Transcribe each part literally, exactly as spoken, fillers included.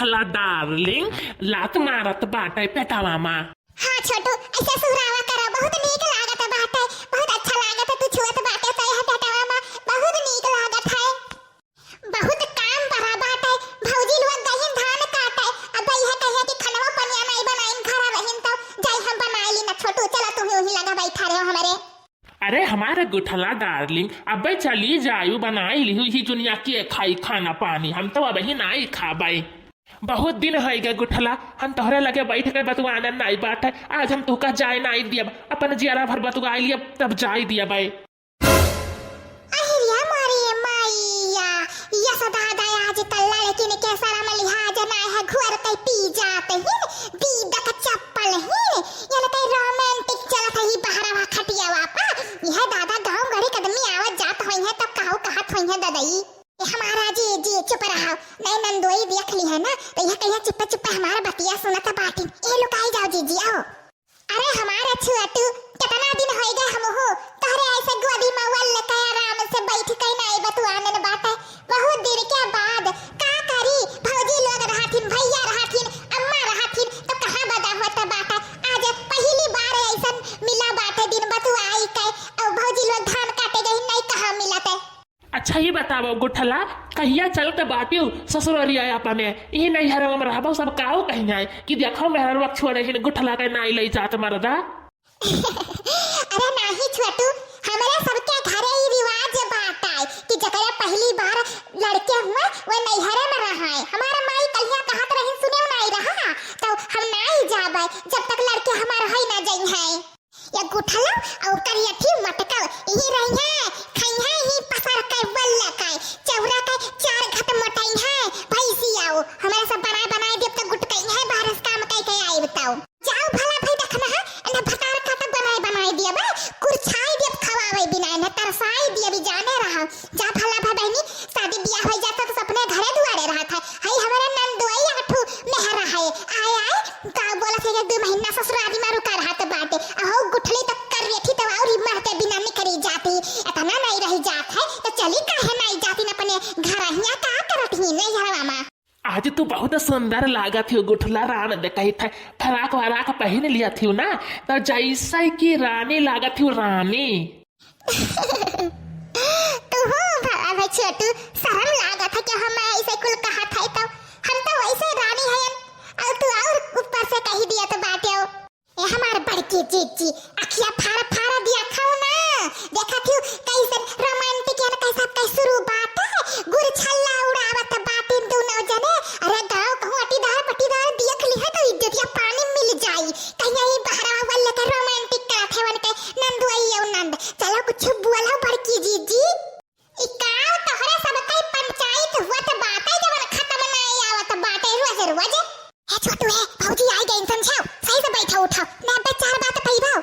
हला डार्लिंग, लात मारत बाटे पेटवा मा। हाँ छोटू, ऐसे सुहरावा करा, बहुत नीक लागत बाटे, बहुत अच्छा लागत, तू छुअत बाटे तो यह पेटवा मा, बहुत नीक लागत है। बहुत काम बड़ा बाटे, भौजी लोग गईन धान काटे, अब यह कहिया कि खनवा पनिया नहीं बनाइन, घर रहिन तो जाई हम बनाई ली ना। छोटू चला, तू ही वहीं लगा बैठा रहो हमारे। अरे हमारे गुठला डार्लिंग, अबे चली जायु, बनाई लिहु ही दुनिया के खाई खाना पानी, हम तो अबही नाई खाबे। बहुत दिन होई गए गुठला, हम तोहरे लगे बैठ के बतुआने नाई बाटे, आज हम तुहका जाए नाई दियब, अपन जियरा भर बतुआई लियब तब जाए दियबे। अहिरिया मारी मैया, यस दादा आज कल लड़किन के शरम लिहाज नाई है, घर के पी जात ही, बीदक चप्पल ही, ये लगे romantic चलत ही बहरवा खटियावा पा। यह दादा गाँव गड़ी के आदमी आवत जात होई है तब कहू कहत होई है ददई। ए हमारा जी, जी चुप रहा, नहीं नंदोई देख ली है ना तो यह कहिया चुप्पे चुप्पे हमारा बतिया सुनत बाटिन। ए लुकाई जाओ जीजी आओ। अरे हमारा छुअटू, कितना दिन होई गए हमहू तोहरे ऐसे गोदी में वल्ल के आराम से बैठ के नाई बतुआनन बाटे। बहुत दिन के बाद का करी, भौजी लोग रहथिन, भैया रहथिन, अम्मा रहथिन, तो कहाँ बदा होत बाटे। आज पहली बार ऐसन मिला बाटे दिन बतुआई के, और भौजी लोग धान काटे गई नहीं कहाँ मिलते। अच्छा ही बताओ गुठला, कहिया चलत बाटियो ससुररिया अपने? ई नैहरवा में रहबो सब काऊ कहियाए कि देखो मेहरवा छोड़े हिन गुठला के नाई लई जात मरदा। अरे नाही छोटू, हमरे सबके घरे ई रिवाज बाटे कि जकरे पहली बार लड़के हुए वो नैहरे में रहाए। हमार माई कलिया कहत रही सुने नाई रहा, तो हम नाई जाबे जब तक लड़के हमार होई ना जइहैं। ये गुठला और करियठी मटकल, यही रहिहैं, खइहैं ही पसर के बल्ला के, चौरा के चार घट मोटइहैं, भैंसी आओ, हमारे सब बनाए बनाए देब तो गुटकइहैं, बाहर से काम कई के आइब तो। जाओ भला भाई देखना है, इन्हें भतार का तो बनाए बनाए दिया बे, कुरछाई दिया खवावे बिना, इन्हें तरसाई दिया भी जाने रहा। जा भला भाई बहनी, शादी बियाह हो जाता तो अपने घरे दुआरे रहत है। हई हमारे नंदोई आठू मेहरा है, आए आए का बोलत है कि दू महीना ससुरारी में रुका रहत बाटे। अहो गुठली तो करियठी तो और ही मरते बिना निकरी जाती, इतना नहीं रही जात है तो चली काहे नहीं जाती न अपने घर, हिया का करत ही नहीं घरवा में। आज तू बहुत सुंदर लागत हो गुठला, राम दे कही थे, फराक वराक पहन लिया थी ना, तो जैसे कि रानी लागत हो रानी। तू हो भला भाई छोटू, शर्म लागत है कि हम ऐसे कुल कहा था तो, हम तो वैसे रानी हयन, और तू और ऊपर से कही दिया तो बाटे हो। ए हमार बड़की जीजी, अखिया फाड़ फाड़ दिया खाओ ना। देखा थी कैसन रोमांटिक यान कैसा कै शुरू बात है। गुर छल्ला उड़ावत बाटिन दोनों जने। अरे गाँव कहूँ अटीदार पटीदार देख ली है तो इज्जतिया पानी मिल जाई। कहीं यही बहरा वाले के रोमांटिक करत है उनके नंदुआई और नंद। चलो कुछ बोलो बड़की जीजी। ई काल तोहरे सब कई पंचायत हुअत बाटे, जवन खत्म नाई आवत बाटे रोज रोज। हे छोटू, हे भौजी आई गई, समझाओ, सही से बैठा उठा, मैं अबे चार बात पइबो।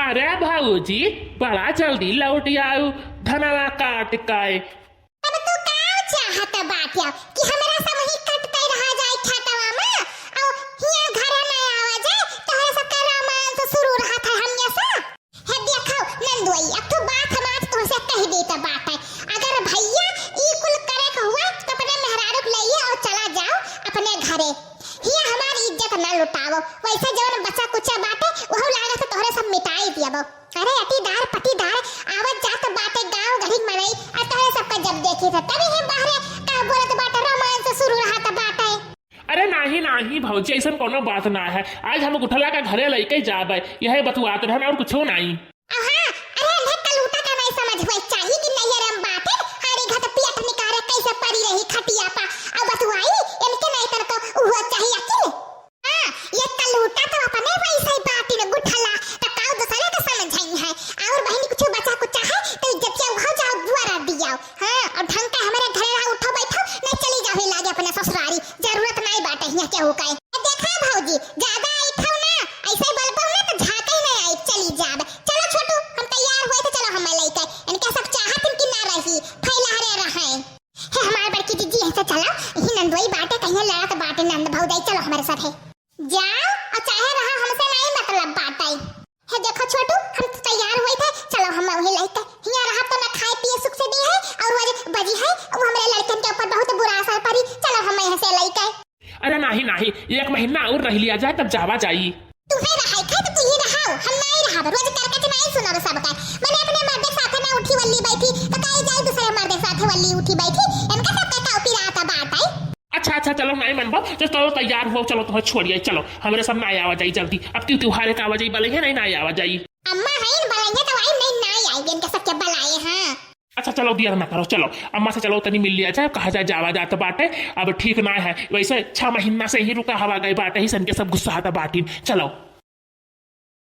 अरे भौजी, बड़ा जल्दी लौट आऊ, धनवा काट के। अब तू का चाहत बाटे कि हमरा समही कट के रहा जाए खेतवा में, और हिया घरे ना आवा जाए, तोहरे सबके रोमांस शुरू रहत है हमने से। हे देखो नंदुआई, एक ठो बात हम आज तुमसे कह देत बाटे। अगर भैया ई कुल करे के हुआ तो अपने मेहरारू के लइए और चला जाओ अपने घरे। हिया हमारी इज्जत ना लुटाओ। वैसे जवन बचा कुचा बाटे वहू लागत से तोहरे सब मिटाई दियबो। अरे अटीदार पटीदार आवत जात बाटे गाँव गढ़ी मनई, और तोहरे सबका जब देखी थे तभी ही बाहरे का बोलत बाटे, रोमांस शुरू रहत बाटे। अरे नाही, नाही भौजी, ऐसन कोनो बात ना है। आज हम गुठला का घरे लइके जाबे, यह बतुआत रहन और कुछो नाही। अहा, अरे अंधे कलूटा का नहीं समझ हुए, चाही कि नैहर में बाटे, हाड़ी घट पियट निकारे कैसे पड़ी रही खटिया पा। अब बतुआई, इनके नहीं तनको उहो चाही अकिल। हाँ, ये कलूटा तो अपने वैसे ही बाटी में गुठला, तो काऊ दूसरे का समझाई है। और बहनी कुछ बचा कुचा है, तो इज्जतिया उहो जाओ, बुआ रख दिया। हाँ, और ढंग का हमारे घरे रहा, उठो बैठो, नहीं चली जाओ ही लागे अपने ससुरारी, जरूरत नहीं बाटे हियाँ केहू का। ए, देखा भौजी, ज्यादा आई खाओ ना, ऐसे बोलबो ना तो झाँके ही नहीं आई, चली जाब। चलो छोटू, हम तैयार हुए थे, चलो हमें लेके। इनके सब चाहत इनकी ना रही, फैला रे रहे। हे हमार बड़की जीजी, ऐसे चलो, यही नंदोई बाटे, कहीं लड़त बाटे नंद भौजाई, चलो हमारे साथ है। जाओ, और चाहे रहा हमसे नहीं मतलब बाटे। हे देखो छोटू, हम तो तैयार हुए थे, चलो हम वहीं लेके। हियाँ रहा तो ना खाए पिए सुख से दी है, और वो जो बजी है, वो हमारे लड़कन के ऊपर बहुत बुरा असर पड़ी। चलो हम यहाँ से लेके। नहीं, नहीं, एक महीना और रह लिया जाए, तब जावा जाई। तुहे रहाई खाए तो तुही रहाओ, हम नाई रहब। रोज करकच नाई सुनब सबका। मने अपने मर्दे साथे ना उठी वल्ली बैठी, तो काई जाई दूसरे मर्दे साथे वल्ली उठी बैठी। इनका सबका का पिरात बात आई। अच्छा, अच्छा, चलो, नाई मनबो, तो चलो, तैयार हो, चलो, तुम्हें छोड़िए, चलो, हमरे सब नाई आवा जाई जल्दी। अब त्यू त्योहार का आवा जाई, बले है, नहीं, नाई आवा जाई। अम्मा है, बलाइए तो आई, नहीं, नाई आई, इनके सबके बलाए, हाँ। अच्छा, चलो, दियर ना करो, चलो, अम्मा से चलो, तनी मिल लिया जाए, कहा जाए, जावा जात बाटे, अब ठीक ना है। वैसे छह महीना से ही रुका हवा गए बाटे, ही सन के सब गुस्सा आता बाटी। चलो।